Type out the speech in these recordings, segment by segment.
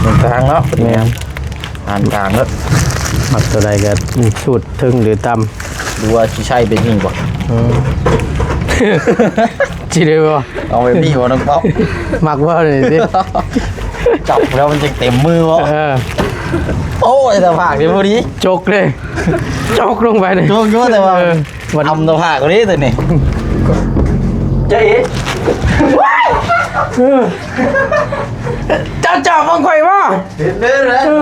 ເບິ່ງທາງເນາະ ເປັນຫຍັງ ແມ່ນ ອ່ານທາງເນາະ ມັກຕົວໃດກໍສູດເທິງຫຼືຕ່ຳ ຫຼືວ່າຊິໃຊ້ເປັນນີ້ບໍ່? ອືມ ຊິໄດ້ບໍ່? ເອົາແບບນີ້ບໍ່ນ້ອງເປົາ? ມັກບໍ່ນີ້ຕິ? ຈັບແລ້ວມັນຈະເຕັມມືບໍ່? ເອີ ໂອ້ຍ ໜ້າຜາກນີ້ພໍດີ ຈົກເດ້ ຈົກລົງໄປນີ້ ຈົກຢູ່ ແຕ່ວ່າ ເອີ ມັນອຳໜ້າຜາກເດ້ຕົວນີ້ ເຈົ້າເອ ເຈົ້າຈະເບິ່ງຂ້ອຍບໍ່? ເຫັນເດີແຫຼະ ເອີ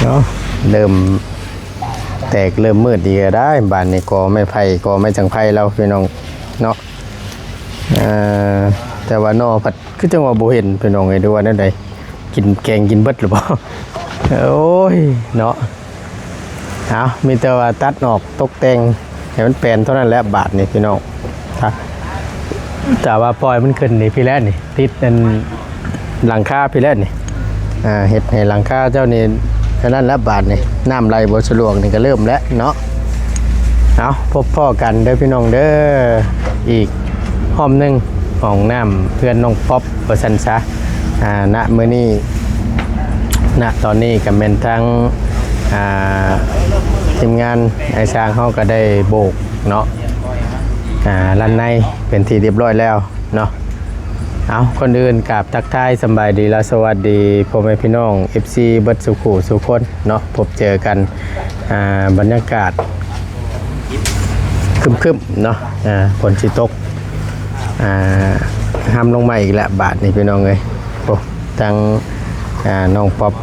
ເນາະ ເລີ່ມແຕກເລີ່ມມືດອີກແລ້ວ ບາດນີ້ກໍໄມ້ໄຜ່ ກໍໄມ້ຈັງໄພລາວ ພີ່ນ້ອງເນາະ ເອີ ແຕ່ວ່າໜໍ່ພັດ ຄືຈັ່ງວ່າບໍ່ເຫັນພີ່ນ້ອງເອີຍ ຫຼືວ່າແນວໃດ ກິນແກງກິນເບິດຫຼືບໍ່? ໂອ້ຍເນາະ ເອົາ ມີແຕ່ວ່າຕັດອອກຕົກແຕ່ງໃຫ້ມັນແປນເທົ່ານັ້ນແຫຼະ ບາດນີ້ພີ່ນ້ອງ ຖ້າ ຖ້າວ່າປ່ອຍມັນຂຶ້ນນີ້ ພີ້ແຫຼະນີ້ ຕິດອັນຫຼັງຄາພີ້ແຫຼະນີ້ ອ່າ ເຮັດໃຫ້ຫຼັງຄາເຈົ້ານີ້ ອັນນັ້ນແຫຼະ ບາດນີ້ ນ້ຳໄຫຼບໍ່ສະດວກນີ້ກໍເລີ່ມແລ້ວເນາະ. ເອົາ ພົບພໍ້ກັນເດີພີ່ນ້ອງເດີ ອີກຮອບໜຶ່ງ ຫ້ອງນ້ຳເຮືອນນ້ອງປັອບວ່າຊັ້ນຊະ ອ່າ ນະ ມື້ນີ້ ນະ ຕອນນີ້ກໍແມ່ນທາງ ອ່າ ທີມງານອ້າຍຊ້າງເຮົາກໍໄດ້ໂບກເນາະ ອ່າ ລານໃນເປັນທີ່ຮຽບຮ້ອຍແລ້ວເນາະ. ເອົາ ກ່ອນອື່ນກາບທັກທາຍສຳບາຍດີ ແລະ ສະຫວັດດີພໍ່ແມ່ພີ່ນ້ອງ ເອັຟຊີ ເບິດສູ່ຄູ່ສູ່ຄົນເນາະ ພົບເຈີກັນ ອ່າ ບັນຍາກາດ ຄຶ້ມໆເນາະ ອ່າ ຝົນຊິຕົກ ອ່າ ຮ່ຳລົງມາອີກແລ້ວບາດນີ້ພີ່ນ້ອງເອີຍ ໂອ້ ທາງ ອ່າ ນ້ອງປັອບ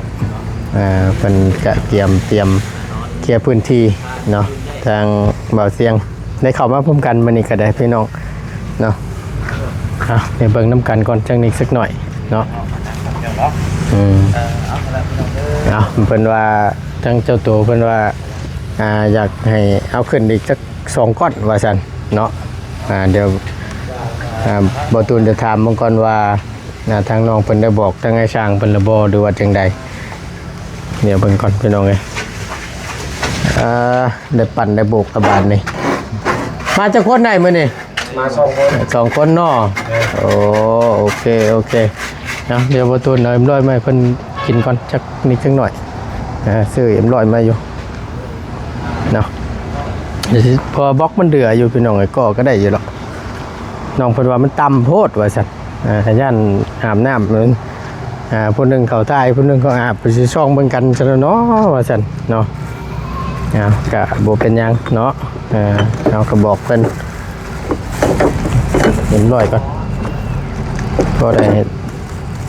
ອ່າ ເພິ່ນກະກຽມ ຕຽມເຄຍພື້ນທີ່ເນາະ ທາງບ່າວຊຽງ ໄດ້ເຂົ້າມາພ້ອມກັນມື້ນີ້ກໍໄດ້ພີ່ນ້ອງເນາະ ເອົາ ໄປເບິ່ງນຳກັນກ່ອນຈັກນິດຈັກໜ້ອຍເນາະ ອືມ ເອົາ ເພິ່ນວ່າ ທາງເຈົ້າໂຕເພິ່ນວ່າ ອ່າ ຢາກໃຫ້ເອົາຂຶ້ນອີກຈັກສອງກ້ອນວ່າຊັ້ນເນາະ ອ່າ ດຽວ ອ່າ ບ່າວຕູນຈະຖາມເບິ່ງກ່ອນວ່າ ອ່າ ທາງນ້ອງເພິ່ນໄດ້ບອກທາງອ້າຍຊ້າງເພິ່ນລະບໍ່ ຫຼືວ່າຈັ່ງໃດ ດຽວເບິ່ງກ່ອນພີ່ນ້ອງເອີຍ ອ່າ ໄດ້ປັ່ນໄດ້ໂບກລະບາດນີ້ ມາຈັກຄົນໄດ້ມື້ນີ້? ມາສອງຄົນ ສອງຄົນເນາະ ໂອ້ ໂອເຄ ໂອເຄ ເນາະ ດຽວບ່າວຕູນເອົາເອັມຮ້ອຍມາໃຫ້ເພິ່ນກິນກ່ອນ ຈັກນິດຈັກໜ້ອຍ ອ່າ ຊື້ເອັມຮ້ອຍມາຢູ່ເນາະ ເພາະວ່າບລັອກມັນເດືອຢູ່ພີ່ນ້ອງເອີຍ ກໍ ກໍໄດ້ຢູ່ດອກ ນ້ອງເພິ່ນວ່າມັນຕ່ຳໂພດວ່າຊັ້ນ ອ່າ ຢ້ານອາບນ້ຳ ເອີ ອ່າ ຜູ້ໜຶ່ງເຂົ້າຖ່າຍ ຜູ້ໜຶ່ງເຂົ້າອາບ ໄປຊິສ່ອງເບິ່ງກັນຊັ້ນເນາະ ວ່າຊັ້ນເນາະ ອ່າ ກະບໍ່ເປັນຫຍັງເນາະ ເອີ ເຮົາກໍບອກເພິ່ນ ເອັມຮ້ອຍກ່ອນ ພໍໄດ້ໃຫ້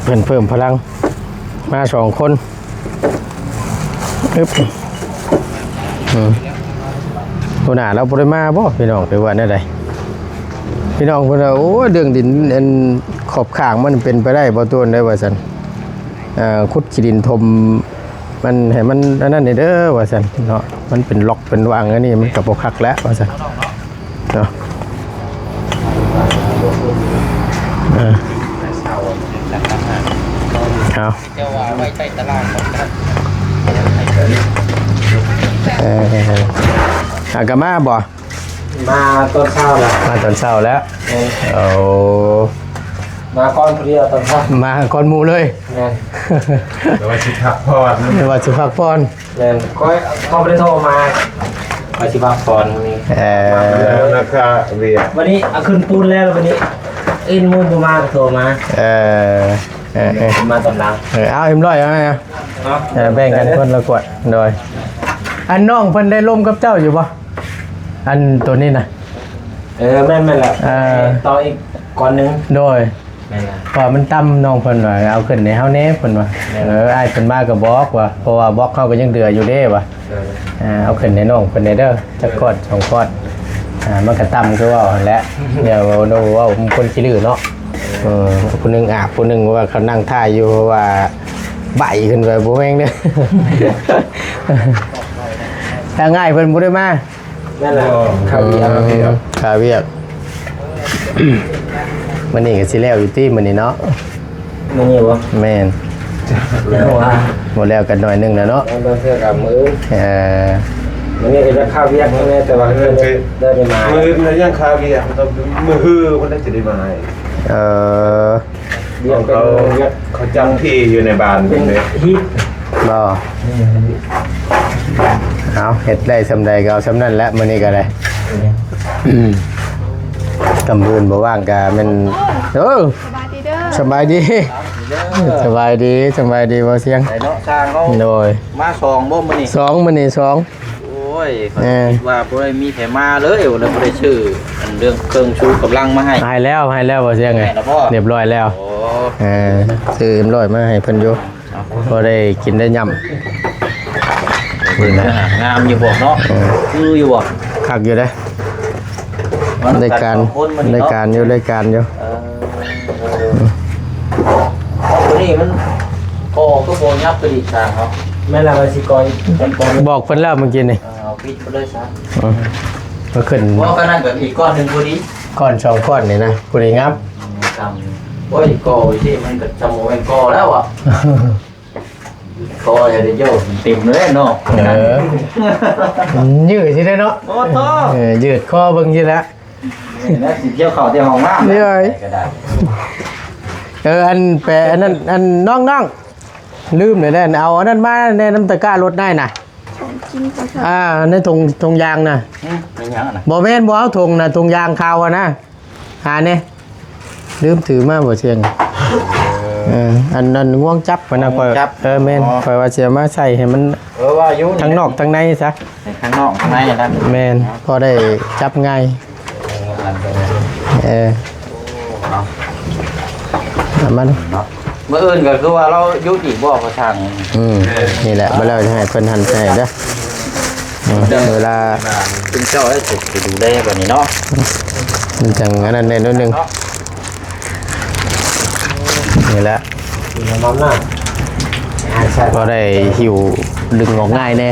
ເພິ່ນເພີ່ມພະລັງ ມາສອງຄົນ ອຶບ ອືມ ຫົວໜ້າລາວບໍ່ໄດ້ມາບໍ່ພີ່ນ້ອງ ຫຼືວ່າແນວໃດ? ພີ່ນ້ອງເພິ່ນວ່າ ໂອ້ຍ ເລື່ອງດິນອັນຂອບຂ້າງມັນເປັນໄປໄດ້ບໍ່ ໂຕນໄດ້ວ່າຊັ້ນ ເອີ ຂຸດຂີ້ດິນຖົມມັນໃຫ້ມັນອັນນັ້ນແດ່ເດີວ່າຊັ້ນເນາະ ມັນເປັນລັອກເປັນຫວ່າງອັນນີ້ມັນກໍບໍ່ຄັກແລ້ວວ່າຊັ້ນເນາະ ເອີ ເອົາ ເຈົ້າວ່າໄວ້ໃຕ້ຕາລ່າງ ເອີ ອາ ກະມາບໍ່? ມາຕອນເຊົ້າລະ ມາຕອນເຊົ້າແລ້ວ ແມ່ນ ໂອ້ ມາກ່ອນຜູ້ດຽວຕອນເຊົ້າ ມາກ່ອນໝູ່ເລີຍ ແມ່ນ ແຕ່ວ່າຊິພັກຜ່ອນ ແຕ່ວ່າຊິພັກຜ່ອນ ແມ່ນ ຂ້ອຍ ຂ້ອຍບໍ່ໄດ້ໂທມາ ຂ້ອຍຊິພັກຜ່ອນມື້ນີ້ ເອີ ແລ້ວລະກະວຽກ ວັນນີ້ເອົາຂຶ້ນປູນແລ້ວ ວັນນີ້ເຫັນໝູ່ບໍ່ມາກໍໂທມາ ເອີ ເອີ ເອີ ມາຕອນຫຼັງ ເອີ ເອົາເອັມຮ້ອຍເອົາ ເນາະ ເອີ ແບ່ງກັນຄົນລະກວດ ໂດຍ ອັນນ້ອງເພິ່ນໄດ້ລົມກັບເຈົ້າຢູ່ບໍ່? ອັນໂຕນີ້ນະ ເອີ ແມ່ນ ແມ່ນແຫຼະ ເອີ ຕໍ່ອີກກ້ອນໜຶ່ງ ໂດຍ ແມ່ນແຫຼະ ເພາະວ່າມັນຕ່ຳ ນ້ອງເພິ່ນວ່າເອົາຂຶ້ນໃຫ້ເຮົາແດ່ເພິ່ນວ່າ ແມ່ນ ເອີ ອ້າຍເພິ່ນມາກໍບອກວ່າ ເພາະວ່າບລັອກເຮົາກໍຍັງເຫຼືອຢູ່ເດ້ວ່າ ເອີ ເອົາຂຶ້ນໃຫ້ນ້ອງເພິ່ນແດ່ເດີ ຈັກກ້ອນສອງກ້ອນ ອ່າ ມັນກໍຕ່ຳຄືເວົ້າຫັ້ນແຫຼະ ຢ່າເວົ້າ ເວົ້າຄົນຂີ້ລືເນາະ ເອີ ຜູ້ໜຶ່ງອາບ ຜູ້ໜຶ່ງວ່າເຂົານັ່ງຖ່າຍຢູ່ ເພາະວ່າໃບຂຶ້ນໄປບໍ່ແມ່ນເດີ ທາງອ້າຍເພິ່ນບໍ່ໄດ້ມາ ແມ່ນແຫຼະ ຄາວຽກ ຄາວຽກ ມື້ນີ້ກໍຊິແລ້ວຢູ່ຕິ ມື້ນີ້ເນາະ ມື້ນີ້ບໍ່? ແມ່ນ ບໍ່ແລ້ວກັນໜ້ອຍໜຶ່ງແລ້ວເນາະ ແລ້ວເທື່ອກັບມື້ອື່ນ ເອີ ມື້ນີ້ກໍຈະຄາວຽກແດ່ ແຕ່ວ່າເພິ່ນໄດ້ ໄດ້ມາ ມື້ອື່ນມັນຍັງຄາວຽກ ມື້ຮືເພິ່ນໄດ້ຊິໄດ້ມາອີກ ເອີ ວຽກເປັນ ເຂົາ ວຽກ ເຂົາຈຳທີ່ຢູ່ໃນບ້ານເພິ່ນເດ້ ເປັນຮີດ ບໍ່ ເອີ ເອົາ ເຮັດໄດ້ສ່ຳໃດກໍເອົາສ່ຳນັ້ນແຫຼະ ມື້ນີ້ກໍໄດ້ ອືມ ກຳອື່ນບໍ່ວ່າງກໍແມ່ນ ເອີ ສະບາຍດີເດີ ສະບາຍດີ ສະບາຍດີ ສະບາຍດີບໍ່ສຽງ ໄດ້ເນາະ ຊ່າງເຮົາ ໂດຍ ມາສອງບໍ່ມື້ນີ້ ສອງ ມື້ນີ້ສອງ ໂອ້ຍ ເອີ ຂ້ອຍຄິດວ່າບໍ່ໄດ້ມີໃຜມາເລີຍ ກໍເລີຍບໍ່ໄດ້ຊື້ອັນເລື່ອງເຄື່ອງຊູກຳລັງມາໃຫ້ ໃຫ້ແລ້ວ ໃຫ້ແລ້ວບໍ່ສຽງເອີຍ ໃຫ້ແລ້ວບໍ່ ຮຽບຮ້ອຍແລ້ວ ໂອ້ ເອີ ຊື້ຮຽບຮ້ອຍມາໃຫ້ເພິ່ນຢູ່ ເອົາ ພໍໄດ້ກິນໄດ້ຫຍ້ຳ ເບິ່ງເດີ ງາມຢູ່ບໍ່ເນາະ ເອີ ຄືຢູ່ບໍ່ ຄັກຢູ່ເດ້ ໄດ້ການ ໄດ້ການຢູ່ ໄດ້ການຢູ່ ເອີ ເອີ ຕົວນີ້ມັນ ກໍຄືບໍ່ຫຍັບກະດິກທາງເນາະ ແມ່ນລະວ່າຊິກ່ອຍ ບອກເພິ່ນແລ້ວມື້ກີ້ນີ້ ເອີ ເອົາປິດໄປເລີຍຊະ ເອີ ມາຂຶ້ນ ບໍ່ ກໍນັ້ນກໍອີກກ້ອນໜຶ່ງພໍດີ ກ້ອນສອງກ້ອນນີ້ນະ ພໍດີງາມ ໂອ້ຍ ກໍໄວ້ຊິ ມັນກໍຈະບໍ່ແມ່ນກໍແລ້ວອະ ກໍຢ່າໄດ້ໂຍກເຕັມເລີຍເນາະ ເອີ ຍືດຊິໄດ້ເນາະ ໂອ້ໂທ ເອີ ຍືດຄໍເບິ່ງຊິລະ ນີ້ນະ ຊິກ່ຽວເຂົ້າແຕ່ຫ້ອງນ້ຳ ເອີ ອັນແປ ອັນນັ້ນ ອັນ ນ້ອງໆ ລືມແລ້ວ ເອົາອັນນັ້ນມາແດ່ ນຳຕະກ້າລົດນາຍນະ ຂອງກິນຂອງ ອ່າ ໃນຖົງ ຖົງຢາງນະ ຫຶ ເປັນຫຍັງນະ ບໍ່ແມ່ນ ບໍ່ເອົາຖົງນະ ຖົງຢາງຂາວຫັ້ນນະ ຫາແດ່ ລືມຖືມາບໍ່ສຽງ ເອີ ເອີ ອັນນັ້ນງວງຈັບຫັ້ນນະ ງວງຈັບ ຂ້ອຍ ເອີ ແມ່ນ ອໍ ຂ້ອຍວ່າຊິເອົາມາໃສ່ໃຫ້ມັນ ເອີ ວ່າຢູ່ ທັງນອກທັງໃນຊະ ໃຫ້ທັງນອກທັງໃນນະ ແມ່ນ ອໍ ພໍໄດ້ຈັບງ່າຍ ເອີ ເອີ ເອົາ ເອົາມາເນາະ ມື້ອື່ນກໍຄືວ່າລາວຢຸດອີກບໍ່ ພໍ່ຊ່າງ ອືມ ນີ້ແຫຼະ ບໍ່ແລ້ວໃຫ້ເພິ່ນຫັນໃຫ້ເດີ ອືມ ເວລາ ເປັນເຈົ້າແລ້ວຊິ ຊິດູແລບັດນີ້ເນາະ ມັນຈັ່ງອັນນັ້ນແດ່ໜ້ອຍໜຶ່ງ ເນາະ ນີ້ແຫຼະ ກິນນ້ຳນຳນະ ພໍໄດ້ຫິ້ວດຶງອອກງ່າຍແດ່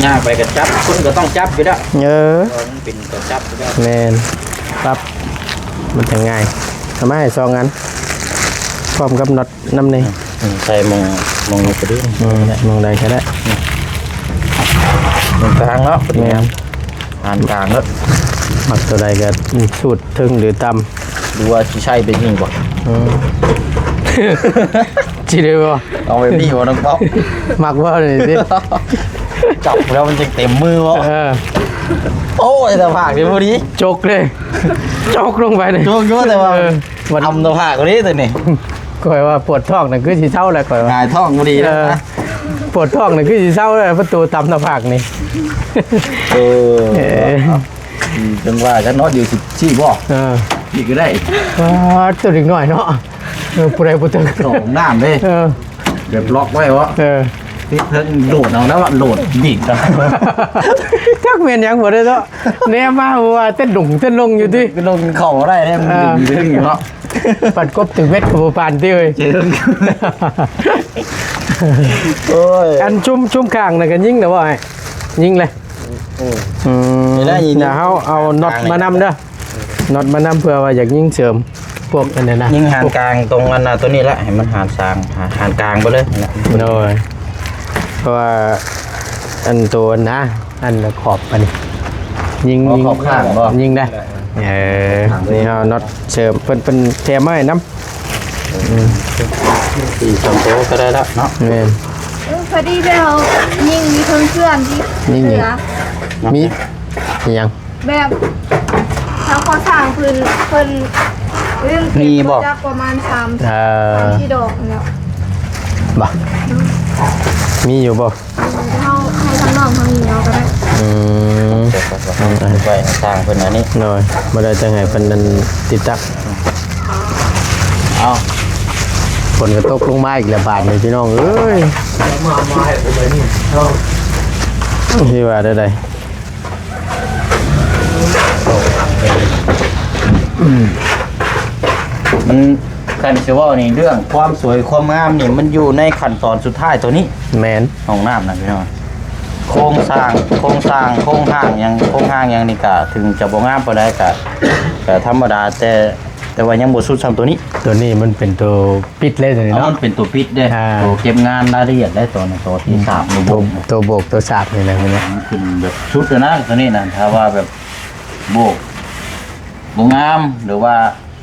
ຍ່າງໄປກໍຈັບ ຄົນກໍຕ້ອງຈັບຢູ່ແລ້ວ ເອີ ເພາະວ່າມັນເປັນຕົວຈັບຢູ່ແລ້ວ ແມ່ນ ປັບ ມັນຈະງ່າຍ ເອົາມາໃຫ້ສອງອັນ ພ້ອມກັບນັອດ ນຳນີ້ ອືມ ໃສ່ໝ່ອງ ໝ່ອງນີ້ກໍໄດ້ ອືມ ໝ່ອງໃດກໍໄດ້ ອືມ ຕາງເນາະ ແມ່ນ ຫານກາງເນາະ ມັກຕົວໃດກໍສູດເທິງຫຼືຕ່ຳ ຫຼືວ່າຊິໃຊ້ແບບນີ້ບໍ່ ອືມ ຊິໄດ້ບໍ່ ເອົາແບບນີ້ບໍ່ ນ້ອງເປາ ມັກບໍ່ນີ້ຕິ ຈັບແລ້ວມັນຈັ່ງເຕັມມືບໍ່ ເອີ ໂອ້ຍ ໜ້າຜາກນີ້ພໍດີ ຈົກເລີຍ ຈົກລົງໄປນີ້ ຈົກຢູ່ ແຕ່ວ່າ ເອີ ມັນ ຕຳໜ້າຜາກນີ້ຕົວນີ້ ຂ້ອຍວ່າປວດທ້ອງນັ້ນຄືຊິເຊົາແລ້ວ ຂ້ອຍວ່າ ຫງາຍທ້ອງບໍ່ດີແລ້ວນະ ເອີ ປວດທ້ອງນັ້ນຄືຊິເຊົາແລ້ວ ປະຕູຕຳໜ້າຜາກນີ້ ເອີ ເອີ ຈັ່ງວ່າກັນເນາະ ຢູ່ຊິຊີ້ບໍ່ ເອີ ອີກກໍໄດ້ ປາດ ຕົວເດັກນ້ອຍເນາະ ເອີ ຜູ້ໃດບໍ່ເຖິງ ເຂົ້າຫ້ອງນ້ຳເດ້ ເອີ ແບບລັອກໄວ້ເບາະ ເອີ ຕິດເທິງໂດດເອົາແລ້ວ ໂດດດີດ ຈັກແມ່ນຫຍັງບໍ່ໄດ້ເນາະ ແນມມາວ່າເຕັ້ນດົງເຕັ້ນລົງຢູ່ຕິ ເຕັ້ນລົງເຂົ້າບໍ່ໄດ້ເດ້ ມັນ ເອີ ດຶງຢູ່ເນາະ ປັດກົບຖືເບັດກໍບໍ່ປານຕິເອີຍ ເອີ ໂອ້ຍ ອັນຊຸມ ຊຸມຂ້າງນັ້ນກໍຍິງນະບໍ່ອ້າຍ ຍິງເລີຍ ອືມ ອືມ ນີ້ນະ ຍິງ ດຽວເຮົາເອົານັອດມານຳເດີ ນັອດມານຳ ເພື່ອວ່າຢາກຍິງເສີມພວກອັນນັ້ນນະ ຍິງຫານກາງຕົງອັນນະ ຕົວນີ້ລະ ໃຫ້ມັນຫານສາງ ຫານກາງໄປເລີຍ ໂດຍ ເພາະວ່າອັນໂຕນະ ອັນຂອບອັນນີ້ ຍິງ ອໍ ຍິງ ຂອບຂ້າງບໍ່ ຍິງໄດ້ ເອີ ນີ້ເຮົານັອດເສີມ ເພິ່ນ ເພິ່ນແຖມມາໃຫ້ນຳ ອືມ ສີ່ສາມໂຕກໍໄດ້ລະເນາະ ແມ່ນ ເອີ ພໍດີແລ້ວ ຍິງມີເຄື່ອງເຄື່ອນທີ່ ຍິງ ເຫຼືອ ມີ ມີຫຍັງ ແບບ ທາງກໍ່ສ້າງເພິ່ນ ເພິ່ນເລື່ອງເກັບ ມີບໍ່ ມາຈາກປະມານສາມ ເອີ ສາມສີ່ດອກນີ້ແຫຼະ ບໍ່ ມີຢູ່ບໍ່? ເຮົາໃຫ້ທາງນ້ອງທາງນີ້ເອົາກໍໄດ້ ອືມ ໄປໃຫ້ຊ່າງເພິ່ນອັນນີ້ ໂດຍ ບໍ່ໄດ້ຈັ່ງໃຫ້ເພິ່ນນັ້ນຕິດຕັ້ງ ເອົ້າ ຝົນກໍຕົກລົງມາອີກແລ້ວບາດນີ້ ພີ່ນ້ອງເອີຍ ມາ ມາໃຫ້ເພິ່ນໄປນີ້ ທີ່ວ່າໄດ້ ອືມ ມັນ ຄັນຊິເວົ້ານີ້ ເລື່ອງຄວາມສວຍຄວາມງາມນີ້ ມັນຢູ່ໃນຂັ້ນຕອນສຸດທ້າຍໂຕນີ້ ແມ່ນ ຫ້ອງນ້ຳນະພີ່ນ້ອງ ໂຄງສ້າງ ໂຄງສ້າງ ໂຄງຮ່າງຫຍັງ ໂຄງຮ່າງຫຍັງນີ້ກະເຖິງຈະບໍ່ງາມປານໃດກະ ກະທຳມະດາ ແຕ່ ແຕ່ວ່າຍັງບໍ່ສຸດສ່ຳໂຕນີ້. ໂຕນີ້ມັນເປັນໂຕປິດເລີຍໂຕນີ້ ເອົາ ເນາະ ມັນເປັນໂຕປິດເດ້. ອ່າ ໂຕເກັບງານລາຍລະອຽດເດ້ ໂຕນັ້ນ ໂຕທີ່ສາບໂຕໂບກ ໂຕ ໂຕໂບກໂຕສາບນີ້ແຫຼະ ໂຕນີ້ມັນຂຶ້ນແບບສຸດແລ້ວນະ ໂຕນີ້ນະ. ຖ້າວ່າແບບໂບກບໍ່ງາມ ຫຼືວ່າ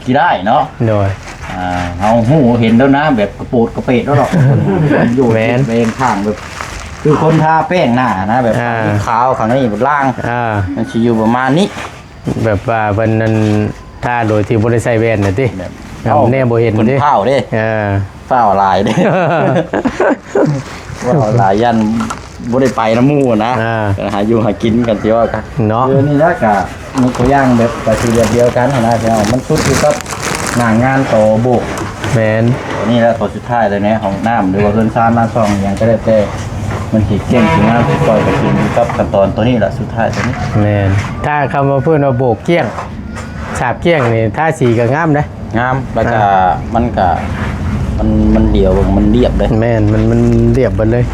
ຂີ້ຮ້າຍເນາະ ໂດຍ ອ່າ ເຮົາຮູ້ເຫັນແລ້ວນະ ແບບກະໂປດກະເປດແລ້ວດອກ ຢູ່ ແມ່ນ ເປັນຂ້າງແບບ ຄືຄົນທາແປ້ງໜ້ານະ ແບບ ອ່າ ຂາວຂ້າງນີ້ແບບລາງ ອ່າ ມັນຊິຢູ່ປະມານນີ້. ແບບວ່າເພິ່ນນັ້ນ ທາໂດຍທີ່ບໍ່ໄດ້ໃສ່ແວ່ນນະຕິ ແບບ ເອົ້າ ແນມບໍ່ເຫັນເດ້ ເພິ່ນພ້າວເດ້ ເອີ ພ້າວຫຼາຍເດ້ ພ້າວຫຼາຍ ຢ້ານບໍ່ໄດ້ໄປນຳໝູ່ນະ ອ່າ ຫາຢູ່ຫາກິນກັນ ຊິວ່າກັນເນາະ. ຄືນີ້ລະກະຍົກຕົວຢ່າງແບບກະຊິແບບດຽວກັນຫັ້ນນະ ພີ່ນ້ອງ ມັນສຸດຢູ່ກັບໜ້າງານໂຕໂບກ ແມ່ນ ນີ້ແຫຼະໂຕ ທ້າຍແລ້ວແນ່ ຫ້ອງນ້ຳ ຫຼືວ່າເຮືອນຊານລານຊ່ອງຫຍັງກໍແລ້ວແຕ່ ມັນຊິເກັ່ງຊິງາມຊິປ່ອຍກໍຂຶ້ນຢູ່ກັບຂັ້ນຕອນໂຕນີ້ລະ ສຸດທ້າຍໂຕນີ້. ແມ່ນ ຖ້າຄຳວ່າເພິ່ນວ່າໂບກກ້ຽງ ສາບກ້ຽງນີ້ ທາສີກໍງາມເດ້ ງາມ ແລ້ວກໍ ອ່າ ມັນກໍ ມັນ ມັນຫຼຽວເບິ່ງ ມັນລຽບເດ້. ແມ່ນ ມັນ ມັນລຽບເບິດເລີຍ.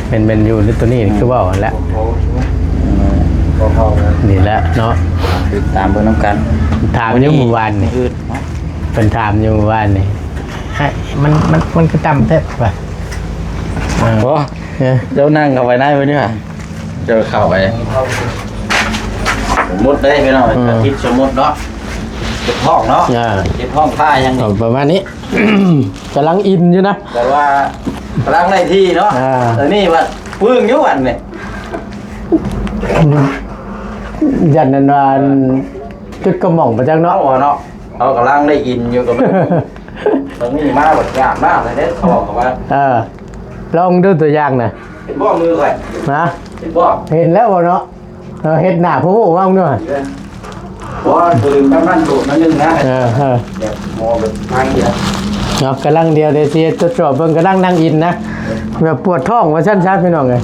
ແມ່ນ ແມ່ນຢູ່ໃນໂຕນີ້ ອືມ ຄືເວົ້າຫັ້ນແຫຼະ ນີ້ແຫຼະເນາະ ຕິດຕາມເບິ່ງນຳກັນ. ຖາມຢູ່ມື້ວານນີ້ ເພິ່ນຖາມຢູ່ມື້ວານນີ້ ໃຫ້ ມັນ ມັນ ມັນຄືຕ່ຳແທ້ວ່າ ເອີ ໂອ້ ເອີ ເຈົ້ານັ່ງເຂົ້າໄປໃນມື້ນີ້ຫວາ ເຈົ້າເຂົ້າໄປ ສົມມຸດເດ້ພີ່ນ້ອງ ອືມ ອາທິດສົມມຸດເນາະ ເຈັບທ້ອງເນາະ ອ່າ ເຈັບທ້ອງ ທ່າຫຍັງນີ້ ເອົາປະມານນີ້ ກຳລັງອິນຢູ່ນະ ແຕ່ວ່າກຳລັງໄດ້ທີ່ເນາະ ອ່າ ອັນນີ້ວ່າປຶ້ງຢູ່ອັນນີ້ ຢ້ານນັ້ນວ່າ ເອີ ຈຸດກະໝ່ອງປະຈັກເນາະ ເອົາເນາະ ເຮົາກຳລັງໄດ້ອິນຢູ່ກັບ ຕອນນີ້ມາບັດຍາມມາກເລີຍເດ້ ເຂົາບອກວ່າ ເອີ ລອງດູຕົວຢ່າງນະ ເຫັນບໍ່ມືຂ້ອຍ ນະ ເຫັນບໍ່ ເຫັນແລ້ວບໍ່ເນາະ ເອີ ເຮັດໜ້າຜູ້ເວົ້າເນາະ ເອີ ບໍ່ ຕື່ມກັນມັນໂດດໜ້ອຍໜຶ່ງນະ ເອີ ເອີ ແບບໝໍແບບທາງນີ້ນະ ເນາະ ກຳລັງດຽວ ດຽວຊິເຮັດທົດສອບເບິ່ງ ກຳລັງນັ່ງອິນນະ ແບບປວດທ້ອງວ່າຊັ້ນຊະ ພີ່ນ້ອງເອີຍ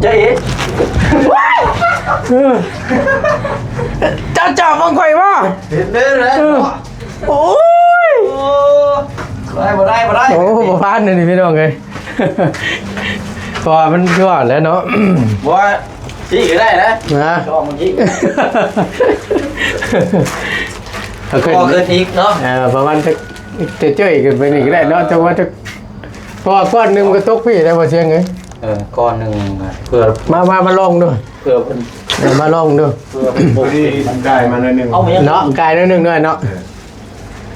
ເຈົ້າເອ ເອີ ເຈົ້າຈອບເບິ່ງຂ້ອຍບໍ່ ເຫັນເດີນະ ເອີ ໂອ້ຍ ໂອ້ ບໍ່ໄດ້ ບໍ່ໄດ້ ບໍ່ໄດ້ ໂອ້ ບໍ່ຜ່ານເດ້ນີ້ ພີ່ນ້ອງເອີຍ ເພາະວ່າມັນຄືວ່າແຫຼະເນາະ ບໍ່ວ່າຊີ້ກໍໄດ້ນະ ນະ ຈອບມັນຊີ້ ເອົາຂຶ້ນ ກໍຂຶ້ນອີກເນາະ ເອີ ປະມານຈັກ ຈະເຈີ້ຍຂຶ້ນໄປນີ້ກໍໄດ້ເນາະ ຈັກວ່າຈັກ ເພາະວ່າກ້ອນໜຶ່ງມັນກໍຕົກພີ້ໄດ້ບໍ່ ຊຽງເອີຍ ເອີ ກ້ອນໜຶ່ງ ເພື່ອ ມາ ມາ ມາລອງດູ ເພື່ອເພິ່ນ ເອີ ມາລອງດູ ເພື່ອເພິ່ນປົກ ພໍດີກາຍມາໜ້ອຍໜຶ່ງ ເອົາໄປ ເນາະ ກາຍໜ້ອຍໜຶ່ງໜ້ອຍເນາະ ເອີ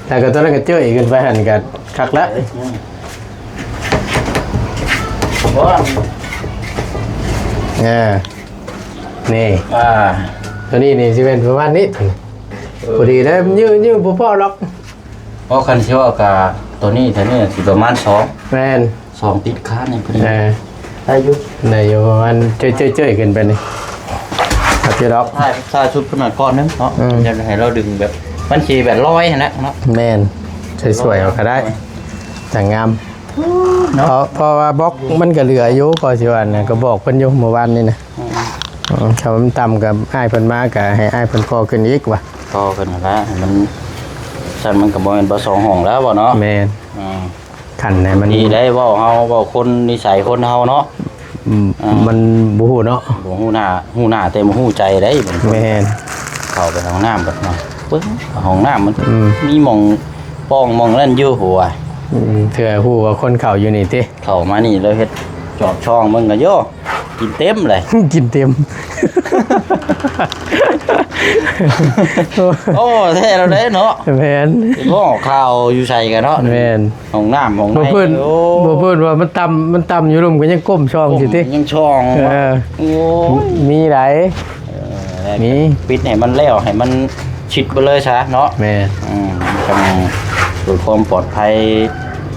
ແລ້ວກໍຕົວນັ້ນກໍເຈີ້ຍຂຶ້ນໄປຫັ້ນກໍຄັກແລ້ວ ອືມ ເອີ ນີ້ ອ່າ ຕົວນີ້ນີ້ຊິເປັນປະມານນີ້ ເອີ ພໍດີແລ້ວ ຍື້ ຍື້ບໍ່ພໍດອກ ເພາະຄັນຊິເວົ້າກະໂຕນີ້ ໂຕນີ້ຊິປະມານສອງ ແມ່ນ ສອງຕິດຄານນີ້ພໍດີ ເອີ ໄດ້ຢູ່ ໄດ້ຢູ່ ປະມານເຈີ້ຍໆຂຶ້ນໄປນີ້ ຄັກຢູ່ດອກ ທ້າຍ ທ້າຍສຸດພຸ້ນນະ ກ້ອນໜຶ່ງເນາະ ອືມ ຢາກໃຫ້ລາວດຶງແບບ ມັນຊິແບບລອຍຫັ້ນນະເນາະ ແມ່ນ ສວຍໆເອົາກໍໄດ້ ຈັ່ງງາມ ເນາະ ເພາະ ເພາະວ່າບລັອກມັນກໍເຫຼືອຢູ່ ກໍຊິວ່ານະ ກໍບອກເພິ່ນຢູ່ມື້ວານນີ້ນະ ອືມ ເອີ ຖ້າມັນຕ່ຳກໍອ້າຍເພິ່ນມາກໍໃຫ້ອ້າຍເພິ່ນຂໍຂຶ້ນອີກວ່າ ຂໍຂຶ້ນຫັ້ນລະ ໃຫ້ມັນ ຊັ້ນມັນກໍບໍ່ແມ່ນບໍ່ສອງຫ້ອງແລ້ວບໍ່ເນາະ ແມ່ນ ອືມ ຂັ້ນໃຫ້ມັນ ນີ້ໄດ້ເວົ້າເຮົາ ເວົ້າຄົນນິໄສຄົນເຮົາເນາະ ອືມ ອ່າ ມັນບໍ່ຮູ້ເນາະ ບໍ່ຮູ້ໜ້າ ຮູ້ໜ້າແຕ່ບໍ່ຮູ້ໃຈໄດ໋ ແມ່ນ ເຂົ້າໄປຫ້ອງນ້ຳບັດມາ ປຶ້ງ ຫ້ອງນ້ຳມັນ ອືມ ມີໝ່ອງປ່ອງໝ່ອງນັ້ນຢູ່ ໂຫ ອືມ ເທື່ອຮູ້ວ່າຄົນເຂົ້າຢູ່ນີ້ຕິ ເຂົ້າມານີ້ແລ້ວເຮັດຈອດຊ່ອງເບິ່ງກໍໂຍ ກິນເຕັມເລີຍ ກິນເຕັມ ໂອ້ ແທ້ແລ້ວເດ້ເນາະ ແມ່ນ ເຫັນບໍ່ ຂ່າວຢູ່ໃສກັນເນາະ ແມ່ນ ຫ້ອງນ້ຳຫ້ອງໃນ ບໍ່ເພິ່ນ ໂອ້ ບໍ່ເພິ່ນວ່າມັນຕ່ຳ ມັນຕ່ຳຢູ່ລຸ່ມກໍຍັງກົ້ມຊ່ອງ ກົ້ມ ຊິຕິ ຍັງຊ່ອງ ເອີ ໂອ້ຍ ມີຫຼາຍ ເອີ ມີ ປິດໃຫ້ມັນແລ້ວ ໃຫ້ມັນຊິດໄປເລີຍຊະເນາະ ແມ່ນ ອືມ ຈັ່ງເພື່ອຄວາມປອດໄພ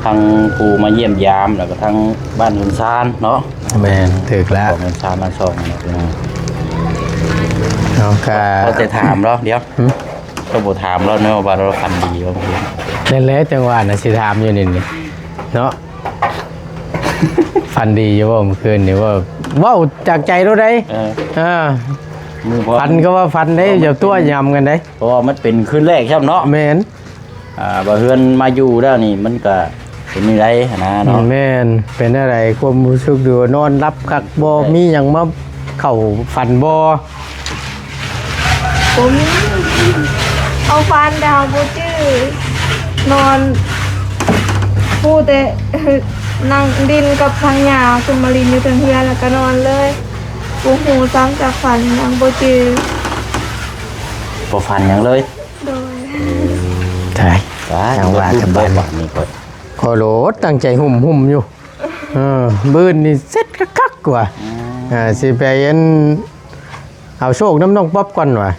ທັງຜູ້ມາຢ້ຽມຢາມ ແລ້ວກໍທັງບ້ານເຮືອນຊານເນາະ ແມ່ນ ຖືກແລ້ວ ເຮືອນຊານບ້ານຊ່ອງນີ້ພີ່ນ້ອງ ເຮົາກໍ ພໍແຕ່ຖາມລາວ ດຽວ ຫື? ກໍບໍ່ຖາມລາວເນາະວ່າລາວຝັນດີບໍ່ ນັ້ນແຫຼະ ຈັ່ງວ່ານະ ຊິຖາມຢູ່ນີ້ ນີ້ເນາະ ຝັນດີຢູ່ບໍ່ມື້ຄືນນີ້ ເວົ້າ ເວົ້າຈາກໃຈໂລດໃດ ເອີ ອ່າ ຝັນກໍວ່າຝັນເດ້ ຢ່າຕົວະຢຳກັນເດ້ ເພາະວ່າມັນເປັນຄືນແລກຊ້ຳເນາະ ແມ່ນ ອ່າ ວ່າເຮືອນມາຢູ່ແລ້ວນີ້ ມັນກະເປັນຈັ່ງໃດຫັ້ນນະເນາະ ແມ່ນ ເປັນຈັ່ງໃດ ຄວາມຮູ້ສຶກ ຫຼືວ່ານອນຫຼັບຄັກບໍ່ ມີຫຍັງມາເຂົ້າຝັນບໍ່? ບໍ່ມີ ເຮົາຝັນແຕ່ເຮົາບໍ່ຈື່ ນອນ ຮູ້ແຕ່ ນັ່ງຫຼິ້ນກັບທາງຍ່າ ຂຶ້ນມາຫຼິ້ນຢູ່ເທິງເຮືອນ ແລ້ວກໍນອນເລີຍ ບໍ່ຮູ້ຊ້ຳຈັກຝັນຫຍັງ ບໍ່ຈື່ ບໍ່ຝັນຫຍັງເລີຍ. ໂດຍ ຕາຍ ຕາຍ ຍັງວ່າກັນບາດນີ້ ບາດນີ້ກໍ ຂໍໂຫຼດຕັ້ງໃຈຫຸ້ມໆຢູ່. ເອີ ບືນນີ້ເສັດຄັກໆກວ່າ. ອືມ ອ່າ ຊິໄປອັນ ເອົາໂຊກນຳນ້ອງປັອບກ່ອນວ່າ.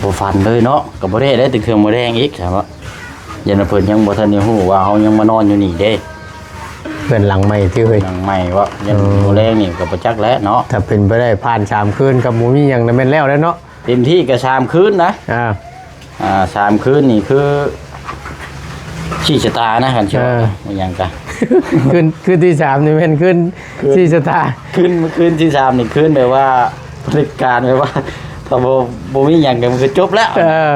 ບໍ່ຝັນເລີຍເນາະ ກໍບໍ່ໄດ້ໄດ້ ແຕ່ເຄື່ອງໝູແດງອີກ ສາມາດ ຢ້ານວ່າເພິ່ນຍັງບໍ່ທັນໄດ້ຮູ້ວ່າເຮົາຍັງມານອນຢູ່ນີ້ເດ້. ເຮືອນຫຼັງໃໝ່ຕິເຮີ້ຍ? ຫຼັງໃໝ່ວະ ຢ້ານ ເອີ ໝູແດງນີ້ກໍບໍ່ຈັກແຫຼະເນາະ. ຖ້າເປັນໄປໄດ້ຜ່ານສາມຄືນກໍບໍ່ມີຫຍັງ ແມ່ນແລ້ວແຫຼະເນາະ. ເຕັມທີ່ກໍສາມຄືນນະ. ອ່າ ອ່າ ສາມຄືນນີ້ຄືຊີ້ຊະຕານະ ຄັນຊິ ເອີ ວ່າອີຫຍັງກະ ຄືນ ຄືນທີສາມນີ້ແມ່ນຄືນ ຄືນ ຊີ້ຊະຕາ. ຄືນ ຄືນທີສາມນີ້ຄືນແບບວ່າ ບໍລິການແບບວ່າ ຖ້າບໍ່ ບໍ່ມີຫຍັງກໍມັນກໍຈົບແລ້ວ. ເອີ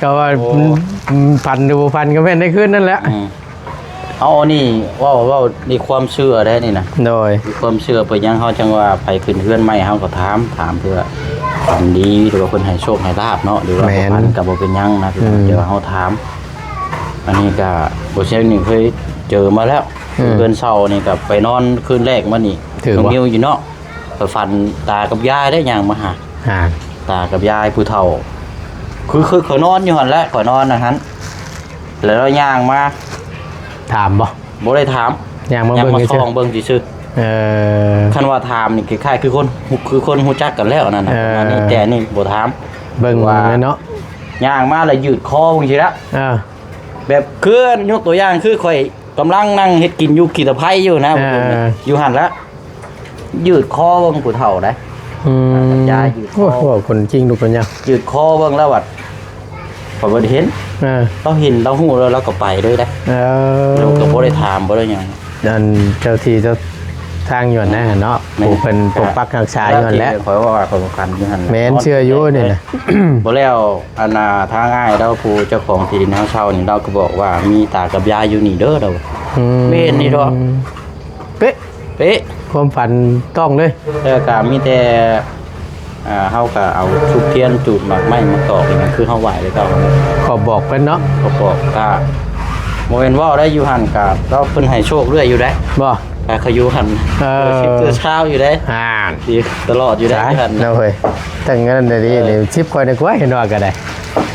ກໍວ່າ ໂອ້ ອືມ ຝັນຫຼືບໍ່ຝັນກໍແມ່ນໃນຄືນນັ້ນແຫຼະ. ອືມ ເອົາ ອັນນີ້ເວົ້າ ເວົ້າໃນຄວາມເຊື່ອໄດ໋ນີ້ນະ. ໂດຍ ຄວາມເຊື່ອເປັນຫຍັງເຮົາຈັ່ງວ່າ ໃຜຂຶ້ນເຮືອນໃໝ່ເຮົາກໍຖາມ ຖາມເພື່ອຝັນດີ ຫຼືວ່າເພິ່ນໃຫ້ໂຊກໃຫ້ລາບເນາະ ຫຼືວ່າ ແມ່ນ ບໍ່ຝັນກໍບໍ່ເປັນຫຍັງນະ. ອືມ ແຕ່ວ່າເຮົາຖາມ ອັນນີ້ກໍບໍ່ເຊີງນີ້ເຄີຍເຈີມາແລ້ວ. ອືມ ເຮືອນເຊົ່ານີ້ກໍໄປນອນຄືນແລກມານີ້ ຖືກບໍ່? ນ້ອງນິວຢູ່ເນາະ ໄປຝັນຕາກັບຍາຍໄດ້ຍ່າງມາຫາ. ອ່າ ຕາກັບຍາຍຜູ້ເຖົ້າ ຄື ຄືຂ້ອຍນອນຢູ່ຫັ້ນແຫຼະ ຂ້ອຍນອນຫັ້ນ ແລ້ວລາວຍ່າງມາ. ຖາມບໍ່? ບໍ່ໄດ້ຖາມ ຍ່າງມາເບິ່ງ ຍ່າງມາສ່ອງເບິ່ງຊື່ໆ. ເອີ ຄັນວ່າຖາມນີ້ຄ້າຍໆຄືຄົນ ຄືຄົນຮູ້ຈັກກັນແລ້ວນັ້ນນະ. ເອີ ປະມານນີ້ ແຕ່ອັນນີ້ບໍ່ຖາມ ເບິ່ງວ່າເນາະ ຍ່າງມາແລ້ວຢືດຄໍຈັ່ງຊີ້ລະ. ເອີ ແບບຄືຍົກຕົວຢ່າງຄືຂ້ອຍ ກຳລັງນັ່ງເຮັດກິນຢູ່ຂີ້ຕະໄພຢູ່ນະ. ເອີ ຢູ່ຫັ້ນລະ ຢືດຄໍເບິ່ງຜູ້ເຖົ້າໃດ໋. ອືມ ຢາຍຢືດຄໍ. ໂອ້ ເວົ້າຄົນຈິງລູກກັນຍາວ ຢືດຄໍເບິ່ງແລ້ວບັດ ຂ້ອຍບໍ່ໄດ້ເຫັນ. ເອີ ລາວເຫັນ ລາວຮູ້ແລ້ວ ລາວກໍໄປເລີຍເດ້. ເອີ ລາວກໍບໍ່ໄດ້ຖາມ ບໍ່ໄດ້ຫຍັງ. ອັນເຈົ້າທີ່ເຈົ້າທາງຢູ່ຫັ້ນນະເນາະ ແມ່ນ ຜູ້ເພິ່ນປົກປັກຮັກສາຢູ່ຫັ້ນແຫຼະ. ຂ້ອຍວ່າຂ້ອຍບໍ່ຄັນຢູ່ຫັ້ນ ແມ່ນ ເຊື່ອຢູ່ນີ້ນະ. ບໍ່ແລ້ວ ອັນນ່າ ທາງອ້າຍລາວ ຜູ້ເຈົ້າຂອງທີ່ດິນເຮົາເຊົ່ານີ້ ລາວກໍບອກວ່າມີຕາກັບຍາຍຢູ່ນີ້ເດີລາວ. ອືມ ແມ່ນນີ້ດອກ ເປະ ເປະ ຄວາມຝັນຕ້ອງເລີຍ. ແລ້ວກໍມີແຕ່ ອ່າ ເຮົາກໍເອົາທູບທຽນຈູດໝາກໄມ້ມາຕອກນີ້ນະ ຄືເຮົາໄຫວ້ແລ້ວກໍ ຂໍບອກເພິ່ນເນາະ ຂໍບອກ. ກໍບໍ່ແມ່ນເວົ້າໄດ້ ຢູ່ຫັ້ນກໍລາວເພິ່ນໃຫ້ໂຊກເລື້ອຍຢູ່ໄດ໋. ບໍ່ ກໍເຂົາຢູ່ຫັ້ນ ເອີ ສິບເທື່ອຊາວຢູ່ໄດ໋. ອ່າ ດີຕະຫຼອດຢູ່ໄດ໋ ຢູ່ຫັ້ນ. ໂອ້ຍ ຕັ້ງນັ້ນໄດ້ດີ ເອີ ນີ້ ສິບຂ້ອຍນີ້ກວ່າ ເຫັນວ່າກໍໄດ້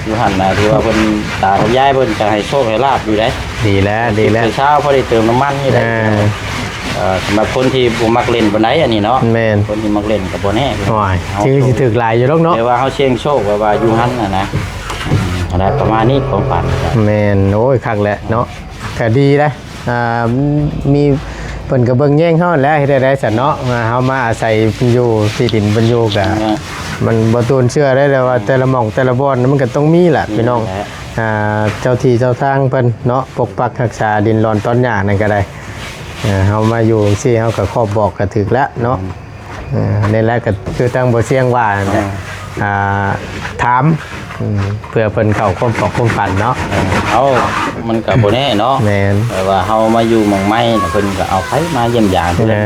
ຢູ່ຫັ້ນນະ ຖືວ່າເພິ່ນ ຕາກັບຍາຍເພິ່ນກໍໃຫ້ໂຊກໃຫ້ລາບຢູ່ເດ້. ດີແລ້ວ ດີແລ້ວ ເຊົ້າພໍໄດ້ເຕີມນ້ຳມັນຢູ່ເດ້. ເອີ ເອີ ສຳລັບຄົນທີ່ບໍ່ມັກຫຼິ້ນປານໃດອັນນີ້ເນາະ. ແມ່ນ ຄົນທີ່ມັກຫຼິ້ນກໍບໍ່ແນ່. ໂອ້ຍ ຖື ຖືກຫຼາຍຢູ່ດອກເນາະ ແຕ່ວ່າເຮົາສ່ຽງໂຊກແບບວ່າຢູ່ຫັ້ນນະ ອືມ ອັນນັ້ນປະມານນີ້ ຂອງຂວັນ. ແມ່ນ ໂອ້ຍ ຄັກແຫຼະເນາະ ກໍດີເດ້. ອ່າ ມີ ເພິ່ນກໍເບິ່ງແຍງເຮົາແຫຼະ ເຮັດໃດໄດ້ຊັ້ນເນາະ. ເຮົາມາອາໄສເພິ່ນຢູ່ ທີ່ດິນເພິ່ນຢູ່ກໍ ແມ່ນ ມັນບໍ່ຕູນເຊື່ອໄດ້ ແຕ່ວ່າ ອືມ ແຕ່ລະໝ່ອງແຕ່ລະບ່ອນມັນກໍຕ້ອງມີແຫຼະ ແມ່ນ ພີ່ນ້ອງ. ແຫຼະ ອ່າ ເຈົ້າທີ່ເຈົ້າທາງເພິ່ນເນາະ ປົກປັກຮັກສາດິນດອນຕອນຫຍ້ານັ້ນກໍໄດ້. ເຮົາມາຢູ່ຈັ່ງຊີ້ ເຮົາກໍຂອບບອກກໍຖືກແລ້ວເນາະ. ອືມ ເອີ ນີ້ແຫຼະ ກໍຄືທາງບໍ່ຊຽງວ່າ ອ່າ ອ່າ ຖາມ ອືມ ເພື່ອເພິ່ນເຂົ້າຄວາມຝັນເນາະ. ເອີ ເອົາ ມັນກໍບໍ່ແນ່ເນາະ. ແມ່ນ ແຕ່ວ່າເຮົາມາຢູ່ໝ່ອງໃໝ່ ເພິ່ນກໍເອົາໃຜມາຢ້ຽມຢາມເພິ່ນ. ເອີ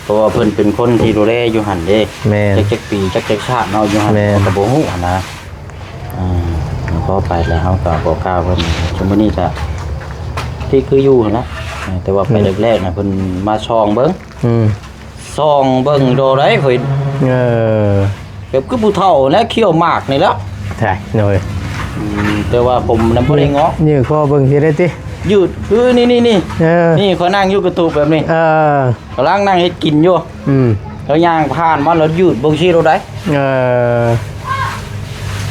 ເພາະວ່າເພິ່ນເປັນຄົນທີ່ດູແລຢູ່ຫັ້ນເດ້. ແມ່ນ ຈັກ ຈັກປີ ຈັກ ຈັກຊາດເນາະ ຢູ່ຫັ້ນ. ແມ່ນ ເຮົາກໍບໍ່ຮູ້ຫັ້ນນະ. ອ່າ ພໍໄປແລ້ວເຮົາກໍບອກກ່າວເພິ່ນ ຊຸມມື້ນີ້ກໍທີ່ຄືຢູ່ຫັ້ນລະ. ເອີ ແຕ່ວ່າໄປ ອືມ ແລກໆນະ ເພິ່ນມາສ່ອງເບິ່ງ. ອືມ ສ່ອງເບິ່ງໂດໄດ້ຂ້ອຍ. ເອີ ແບບຄືຜູ້ເຖົ້າແຫຼະ ຄ້ຽວໝາກນີ້ແຫຼະ. ໃຊ່ ໂດຍ. ອືມ ແຕ່ວ່າຜົມນະບໍ່ໄດ້ເງາະ. ຍືດຄໍເບິ່ງຊິໄດ້ຕິ? ຍືດ ຄືນີ້ໆໆ. ເອີ ນີ້ຂ້ອຍນັ່ງຢູ່ກະຕູບແບບນີ້. ເອີ ກຳລັງນັ່ງເຮັດກິນຢູ່. ອືມ ແລ້ວຍ່າງຜ່ານມາ ແລ້ວຍືດເບິ່ງຊິໂລດໃດ. ເອີ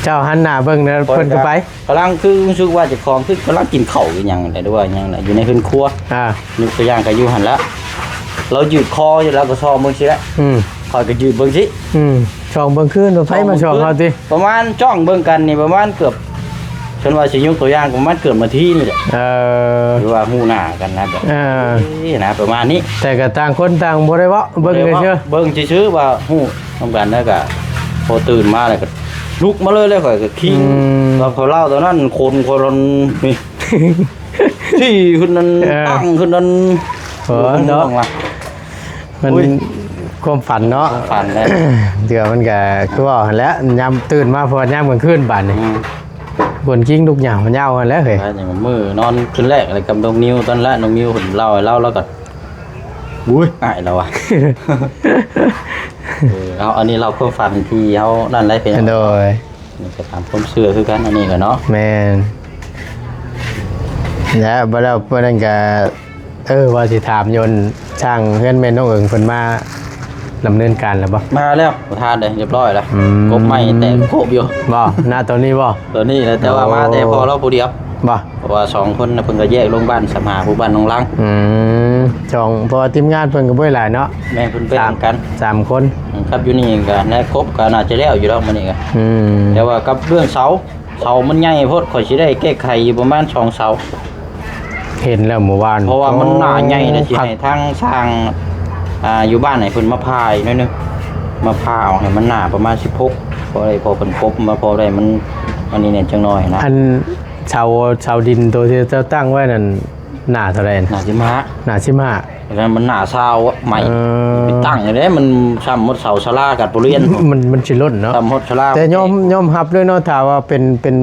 ເຈົ້າຫັນໜ້າເບິ່ງນະ ເພິ່ນກໍໄປ. ກຳລັງຄືຮູ້ສຶກວ່າເຈົ້າຂອງຄືກຳລັງກິນເຂົ້າອີ່ຫຍັງແຫຼະ ຫຼືວ່າຫຍັງແຫຼະ ຢູ່ໃນເຮືອນຄົວ. ອ່າ ຍົກຕົວຢ່າງກໍຢູ່ຫັ້ນລະ ລາວຍືດຄໍຢູ່ ລາວກໍສ່ອງເບິ່ງຊິແຫຼະ. ອືມ ຂ້ອຍກໍຍືດເບິ່ງຊິ. ອືມ ສ່ອງເບິ່ງຄືນ ໄຟມາສ່ອງເຮົາຕິ. ປະມານ ຈ້ອງເບິ່ງກັນນີ້ປະມານເກືອບ ເພິ່ນວ່າຊິຍົກຕົວຢ່າງປະມານເກືອບນາທີນີ້ແຫຼະ. ເອີ ຫຼືວ່າຮູ້ໜ້າກັນນະ ແບບ ເອີ ນະ ປະມານນີ້. ແຕ່ກໍຕ່າງຄົນຕ່າງບໍ່ໄດ້ເວົ້າ ເບິ່ງຊື່ໆ ເບິ່ງຊື່ໆວ່າຮູ້ນຳກັນ. ແລ້ວກໍພໍຕື່ນມາແລ້ວກໍລຸກມາເລີຍ ແລ້ວຂ້ອຍກໍຄີງ. ອືມ ວ່າເຂົາເລົ່າຕອນນັ້ນ ຄົນ ຄົນນີ້ ທີ່ຂຶ້ນນັ້ນ ເອີ ຕັ້ງຂຶ້ນນັ້ນ. ເອີ ເນາະ ມັນ ໂອ້ຍ ຄວາມຝັນເນາະ ຄວາມຝັນແຫຼະ ເທື່ອມັນກະຄືເວົ້າຫັ້ນແຫຼະ ຍາມຕື່ນມາ ເພາະວ່າຍາມກາງຄືນບາດນີ້ ອືມ ເພິ່ນກິງລຸກຍາວ ຍາວຫັ້ນແຫຼະເຮີ້ຍ ວ່າຫຍັງ ມື້ນອນຄືນແລກແລ້ວກັບນ້ອງນິວ ຕອນແລກນ້ອງນິວເພິ່ນເລົ່າໃຫ້ລາວ ລາວກໍ ອຸ້ຍ ອາຍລາວວ່າ ເອີ ເອົາ ອັນນີ້ເລົ່າຄວາມຝັນທີ່ເຮົານັ້ນແຫຼະ ເປັນ ໂດຍ ນີ້ກໍຕາມຄວາມເຊື່ອຄືກັນ ອັນນີ້ກໍເນາະ ແມ່ນ ແລ້ວ ບໍ່ແລ້ວ ເພິ່ນນັ້ນກໍ ເອີ ວ່າຊິຖາມຢູ່ ຊ່າງເຮືອນແມ່ນ້ອງເອີງເພິ່ນມາດຳເນີນການແລ້ວບໍ່? ມາແລ້ວ ປະທານເດ້ ຮຽບຮ້ອຍແລ້ວ ອືມ ກົບໄມ້ແຕກໂຄບຢູ່ ບໍ່? ນະ ໂຕນີ້ບໍ່? ໂຕນີ້ແຫຼະ ແຕ່ວ່າມາແຕ່ພໍ່ລາວຜູ້ດຽວ ບໍ່? ເພາະວ່າສອງຄົນນະ ເພິ່ນກໍແຍກລົງບ້ານສາມຫາ ຜູ້ບ້ານໜອງລາງ ອືມ ສອງ ເພາະວ່າທີມງານເພິ່ນກໍບໍ່ໄດ້ຫຼາຍເນາະ ແມ່ນ ເພິ່ນແບ່ງກັນ ສາມ ສາມຄົນ ອືມ ຄັບຢູ່ນີ້ກໍນາຍຄົບກໍໜ້າຈະແລ້ວຢູ່ດອກມື້ນີ້ກໍ ອືມ ແຕ່ວ່າກັບເລື່ອງເສົາ ເສົາມັນໃຫຍ່ໂພດ ຂ້ອຍຊິໄດ້ແກ້ໄຂຢູ່ປະມານສອງເສົາ ເຫັນແລ້ວມື້ວານ ເພາະວ່າມັນໜ້າໃຫຍ່ ໂອ້ ແລ້ວຊິໃຫ້ທາງຊ່າງ ອ່າ ຢູ່ບ້ານໃຫ້ເພິ່ນມາຜ່າອີກໜ້ອຍໜຶ່ງ ມາຜ່າເອົາໃຫ້ມັນໜາປະມານສິບຫົກ ພໍໄດ້ ພໍເພິ່ນກົບມາ ພໍໄດ້ມັນ ອັນນີ້ແດ່ຈັກໜ້ອຍນະ ອັນເສົາ ເສົາດິນໂຕທີ່ເຈົ້າຕັ້ງໄວ້ນັ້ນ ໜາເທົ່າໃດ? ໜາສິບຫ້າ ໜາສິບຫ້າ ແລ້ວມັນໜາຊາວໄມ້ ເອີ ໄປຕັ້ງເດ້ ມັນຊ່ຳໝົດເສົາສາລາກັບບໍລິເວນ ມັນ ມັນຊິລົ້ນເນາະ ຊ່ຳໝົດສາລາ ແຕ່ຍອມ ຍອມຮັບເລີຍເນາະ ຖ້າວ່າເປັນ ເປັນ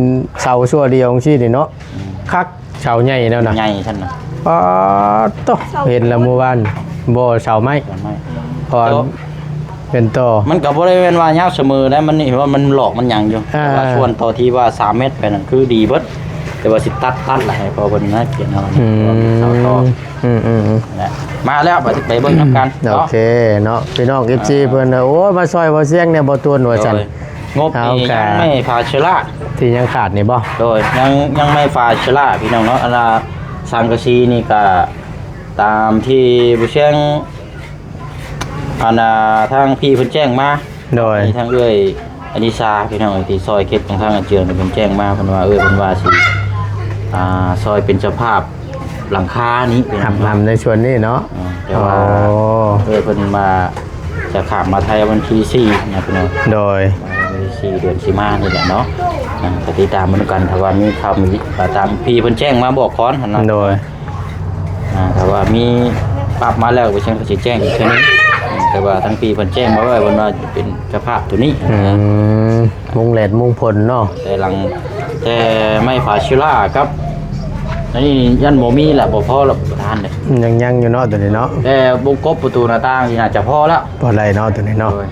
ເສົາຊົ່ວດຽວຈັ່ງຊີ້ນີ້ເນາະ ອືມ ຄັກ ເສົາໃຫຍ່ແລ້ວນະ ໃຫຍ່ຊັ້ນນະ ປາດໂທ້ ເຫັນແລ້ວມື້ວານ ບໍ່ ເສົາໄມ້ ເສົາໄມ້ ເພາະວ່າ ເປັນຕໍ່ ມັນກໍບໍ່ໄດ້ແມ່ນວ່າຍາວສະເໝີໄດ໋ ມັນນີ້ວ່າມັນຫຼອກມັນຫຍັງຢູ່ ອ່າ ແຕ່ວ່າສ່ວນຕໍ່ທີ່ວ່າສາມແມັດໄປນັ້ນຄືດີເບິດ ແຕ່ວ່າຊິຕັດ ຕັດລະໃຫ້ພໍ່ເພິ່ນນະ ຂຽນເອົາ ອືມ ເອົາຕໍ່ ອືມໆໆ ແຫຼະ ມາແລ້ວ ໄປ ໄປເບິ່ງນຳກັນ ໂອເຄເນາະ ເນາະ ພີ່ນ້ອງ ເອັຟຊີ ອ່າ ເພິ່ນ ໂອ້ຍ ມາຊ່ອຍບໍ່ສຽງແດ່ບໍ່ຕວນວ່າຊັ້ນ ໂດຍ ງົບນີ້ ເອົາ ຍັງ ກະ ໄມ້ຝາເຊື້ອລາ ທີ່ຍັງຂາດນີ້ບໍ່? ໂດຍ ຍັງ ຍັງໄມ້ຝາເຊື້ອລາ ພີ່ນ້ອງເນາະ ອັນນ່າ ສັງກະສີນີ້ກະຕາມທີ່ບໍ່ສຽງ ອັນນ່າ ທາງພີ່ເພິ່ນແຈ້ງມາ ໂດຍ ທາງເອື້ອຍອະນິສາ ພີ່ນ້ອງເອີຍ ທີ່ຊ່ອຍເກັບຂອງທາງອາເຈືອງເພິ່ນແຈ້ງມາ ເພິ່ນວ່າ ເອີ ເພິ່ນວ່າຊິ ອ່າ ຊ່ອຍເປັນເຈົ້າພາບຫຼັງຄານີ້ ພີ່ນ້ອງ ຮັບນຳໃນສ່ວນນີ້ເນາະ ອືມ ແຕ່ວ່າ ໂອ້ ເອີ ເພິ່ນວ່າຈະຂ້າມມາໄທວັນທີສີ່ນະ ພີ່ນ້ອງ ໂດຍ ວັນທີສີ່ເດືອນຊິມານີ້ແຫຼະເນາະ ອ່າ ກໍຕິດຕາມເບິ່ງນຳກັນ ຖ້າວ່າມີຂ່າວມີ ກໍຕາມພີ່ເພິ່ນແຈ້ງມາບອກກ່ອນຫັ້ນນະ ໂດຍ ອ່າ ຖ້າວ່າມີປັບມາແລ້ວ ບໍ່ຊັ້ນກໍຊິແຈ້ງອີກເທື່ອໜຶ່ງ ແຕ່ວ່າທາງພີ່ເພິ່ນແຈ້ງມາໄວ້ ເພິ່ນວ່າຈະເປັນເຈົ້າພາບໂຕນີ້ ອືມ ມຸງແດດມຸງຝົນເນາະ ແຕ່ຫຼັງ ແຕ່ໄມ້ຝາເຊື້ອລາກັບ ອັນນີ້ຍັນບໍ່ມີແຫຼະ ບໍ່ພໍແລ້ວປະທານເດ້ ຍັງ ຍັງຢູ່ເນາະໂຕນີ້ເນາະ ແຕ່ວົງກົບປະຕູໜ້າຕ່າງນີ້ໜ້າຈະພໍແລ້ວ ພໍໄດ້ເນາະໂຕນີ້ເນາະ ໂດຍ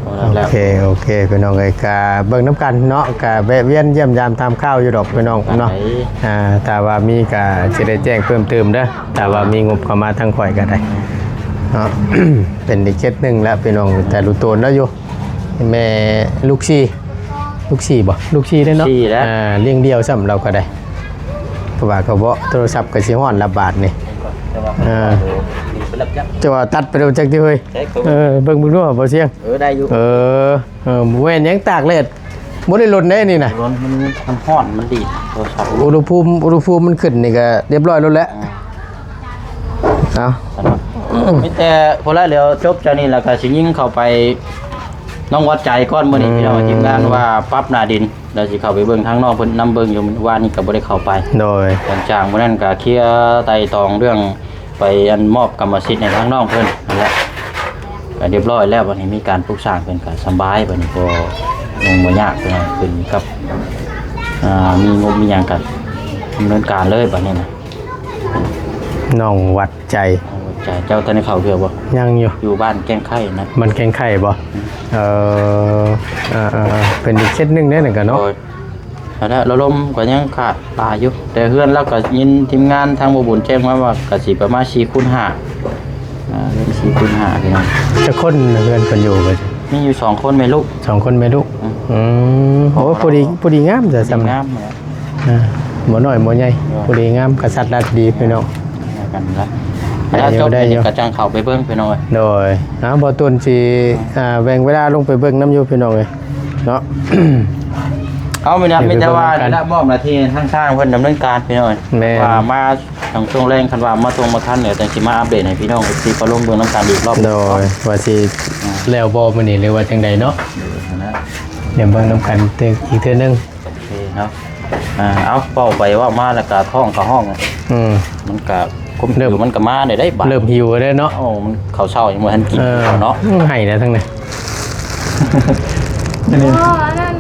ໂອເຄ ໂອເຄ ພີ່ນ້ອງເອີຍ ກະເບິ່ງນຳກັນເນາະ ກະແວະວຽນຢ້ຽມຢາມຖາມຂ່າວຢູ່ດອກພີ່ນ້ອງເນາະ ອ່າ ຖ້າວ່າມີກະຊິໄດ້ແຈ້ງເພີ່ມເຕີມເດີ ຖ້າວ່າມີງົບເຂົ້າມາທາງຂ້ອຍກະໄດ້ເນາະ ເປັນອີກເຂດໜຶ່ງແລ້ວພີ່ນ້ອງ ແຕ່ລຸໂຕນລາວຢູ່ ແມ່ລູກສີ່ ລູກສີ່ບໍ່? ລູກສີ່ເດ້ເນາະ ສີ່ແລ້ວ ອ່າ ລ້ຽງດ່ຽວຊ້ຳລາວກະໄດ້ ກະວ່າກະເບາະ ໂທລະສັບກະຊິຮ້ອນລະບາດນີ້ ເອີ ແຕ່ວ່າຕັດໄປແລ້ວຈັກຕິເຮີ້ຍ ເອີ ເບິ່ງເບິ່ງດູບໍ່ສຽງ ເອີ ໄດ້ຢູ່ ເອີ ເອີ ບໍ່ແມ່ນຫຍັງຕາກແດດ ບໍ່ໄດ້ລົນເດ້ນີ້ນະ ມັນ ມັນຮ້ອນ ມັນດີດໂທລະສັບ ອຸນຫະພູມ ອຸນຫະພູມມັນຂຶ້ນນີ້ກະຮຽບຮ້ອຍໂລດແຫຼະ ເອົາ ມີແຕ່ພໍແລ້ວ ດຽວຈົບຈາກນີ້ແລ້ວກະຊິຍິງເຂົ້າໄປໜອງວັດໃຈກ່ອນ ມື້ນີ້ ອືມ ພີ່ນ້ອງ ທີມງານວ່າປັບໜ້າດິນ ແລ້ວຊິເຂົ້າໄປເບິ່ງທາງນອກເພິ່ນນຳເບິ່ງຢູ່ ວານນີ້ກໍບໍ່ໄດ້ເຂົ້າໄປ ໂດຍ ຫຼັງຈາກມື້ນັ້ນກໍເຄຍໄຕ່ຕອງເລື່ອງໄປອັນມອບກຳມະສິດໃຫ້ທາງນ້ອງເພິ່ນນັ້ນແຫຼະ ກໍຮຽບຮ້ອຍແລ້ວ ບັດນີ້ມີການປຸກສ້າງເພິ່ນກໍສະບາຍ ບັດນີ້ກໍຍັງບໍ່ຍາກເພິ່ນ ຂຶ້ນກັບ ອ່າ ມີງົບມີຫຍັງກໍດຳເນີນການເລີຍບັດນີ້ນະ ນ້ອງວັດໃຈ ນ້ອງວັດໃຈ ເຈົ້າທັນໄດ້ເຂົ້າເທື່ອບໍ່? ຍັງຢູ່ ຢູ່ບ້ານແກ້ງໄຂ່ນະ ບ້ານແກ້ງໄຂ່ບໍ່? ອືມ ເອີ ເອີໆ ເປັນອີກເຂດໜຶ່ງເດ້ນັ້ນກະເນາະ ໂດຍ ຫັ້ນແຫຼະ ລະລົມກໍຍັງຂາດຫຼາຍຢູ່ ແຕ່ເຮືອນລາວກໍຍິນທີມງານທາງບໍ່ບຸນແຈ້ງມາວ່າກໍຊິປະມານສີ່ຄູນຫ້າ ອ່າ ເຮືອນສີ່ຄູນຫ້າພີ່ນ້ອງ ຈັກຄົນເຮືອນເພິ່ນຢູ່ກໍ ມີຢູ່ສອງຄົນແມ່ລູກ ສອງຄົນແມ່ລູກ ອືມ ອືມ ໂອ້ ພໍດີ ພໍດີງາມຊະ ພໍດີງາມແຫຼະ ອ່າ ບໍ່ນ້ອຍບໍ່ໃຫຍ່ ໂດຍ ພໍດີງາມ ກະສັດລັດດີພີ່ນ້ອງ ກັນລະ ໄດ້ຢູ່ ໄດ້ຢູ່ ກໍຈັ່ງເຂົ້າໄປເບິ່ງພີ່ນ້ອງເອີຍ ໂດຍ ເອົາ ບ່າວຕູນຊິ ອ່າ ແບ່ງເວລາລົງໄປເບິ່ງນຳຢູ່ພີ່ນ້ອງເອີຍ ເນາະ ເອົາ ມີແຕ່ວ່ານີ້ລະ ມອບໜ້າທີ່ໃຫ້ທາງຊ່າງເພິ່ນດຳເນີນການພີ່ນ້ອງ ແມ່ນ ວ່າມາທາງຊ່ວງແລງ ຄັນວ່າມາສົ່ງບໍ່ທັນ ດຽວຈັ່ງຊິມາອັບເດດໃຫ້ພີ່ນ້ອງເອັຟຊີ ໄປລົງເບິ່ງນຳກັນອີກລອບໜຶ່ງ ໂດຍ ວ່າຊິ ອ່າ ແລ້ວບໍ່ມື້ນີ້ ຫຼືວ່າຈັ່ງໃດເນາະ ໂດຍ ດຽວເບິ່ງນຳກັນອີກເທື່ອໜຶ່ງ ໂອເຄເນາະ ອ່າ ເອົາ ເວົ້າໄປເວົ້າມາແລ້ວກະທ້ອງກະຮ້ອງ ອືມ ມັນກະ ຜົມຫິວມັນກໍມາໄດ້ໄດ໋ບາດ ເລີ່ມຫິວແລ້ວເນາະ ໂອ້ ມັນເຂົ້າເຊົ້າຍັງບໍ່ທັນກິນເນາະ ອືມ ໄຫ້ແລ້ວທັງນັ້ນ ອໍ ອັນນັ້ນ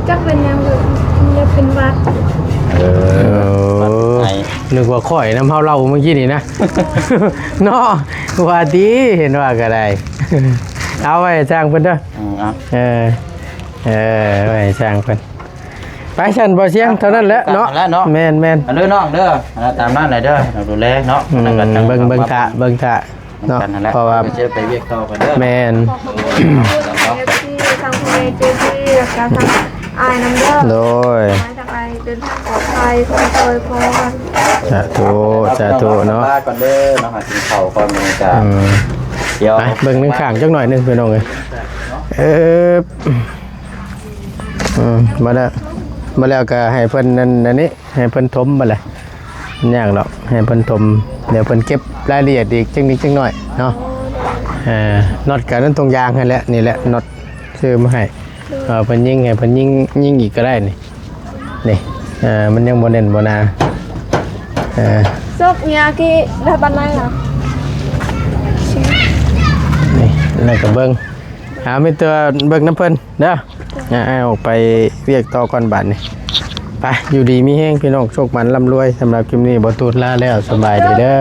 ຈັກເປັນຫຍັງເລີຍ ຢາກເປັນຫວັດ ເອີ ເອີ ຫວັດໄອ ນຶກວ່າຂ້ອຍນຳເຮົາເລົ່າມື້ກີ້ນີ້ນະ ເນາະ ວ່າຕິ ເຫັນວ່າກໍໄດ້ ເອົາໄວ້ໃຫ້ຊ່າງເພິ່ນເດີ ອືມ ເອົາ ເອີ ເອີ ໄວ້ໃຫ້ຊ່າງເພິ່ນ ໄປຊັ້ນ ບໍ່ສຽງ ເທົ່ານັ້ນແຫຼະເນາະ ຕາມນັ້ນແຫຼະເນາະ ແມ່ນໆ ເດີນ້ອງເດີ ຕາມນັ້ນແຫຼະເດີ ດູແລເນາະ ອືມ ເບິ່ງ ເບິ່ງຖ້າ ເບິ່ງຖ້າເນາະ ເພາະວ່າໄປເຈີໄປວຽກຕໍ່ກັນເດີ ແມ່ນ ຂອບຄຸນເອັຟຊີ ທັງພໍ່ແມ່ເຈດີ ແລ້ວກໍທັງອ້າຍນຳເດີ ໂດຍ ຂໍໃຫ້ທັງອ້າຍເດີນທາງປອດໄພ ຂໍໃຫ້ຊ່ວຍພອນ ສາທຸ ສາທຸເນາະ ລາກ່ອນເດີເນາະ ຫາກິນເຂົ້າກ່ອນມື້ນີ້ ອືມ ດຽວ ໄປເບິ່ງທາງຂ້າງຈັກໜ້ອຍໜຶ່ງ ພີ່ນ້ອງເອີຍ ເອີ ອືມ ມາແລ້ວ ມາແລ້ວກໍໃຫ້ເພິ່ນນັ້ນ ອັນນີ້ ໃຫ້ເພິ່ນຖົມບັດລະ ມັນຍາກດອກ ໃຫ້ເພິ່ນຖົມ ດຽວເພິ່ນເກັບລາຍລະອຽດອີກຈັກນິດຈັກໜ້ອຍເນາະ ເອີ ນັອດກໍນັ້ນ ຖົງຢາງຫັ້ນແຫຼະ ນີ້ແຫຼະ ນັອດຊື້ມາໃຫ້ ເອີ ເພິ່ນຍິງ ໃຫ້ເພິ່ນຍິງ ຍິງອີກກໍໄດ້ນີ້ ນີ້ ເອີ ມັນຍັງບໍ່ແໜ້ນບໍ່ໜາ ເອີ Sốc nhà kia là bạn này à? ນີ້ ແລ້ວກໍເບິ່ງ ຫາມີແຕ່ເບິ່ງນຳເພິ່ນເດີ ອາ ອ້າຍອອກໄປວຽກຕໍ່ກ່ອນບາດນີ້ ໄປ ຢູ່ດີມີແຮງພີ່ນ້ອງ ໂຊກໝານລ່ຳລວຍ ສຳລັບຄລິບນີ້ບໍ່ຕູດລາແລ້ວ ສະບາຍດີເດີ.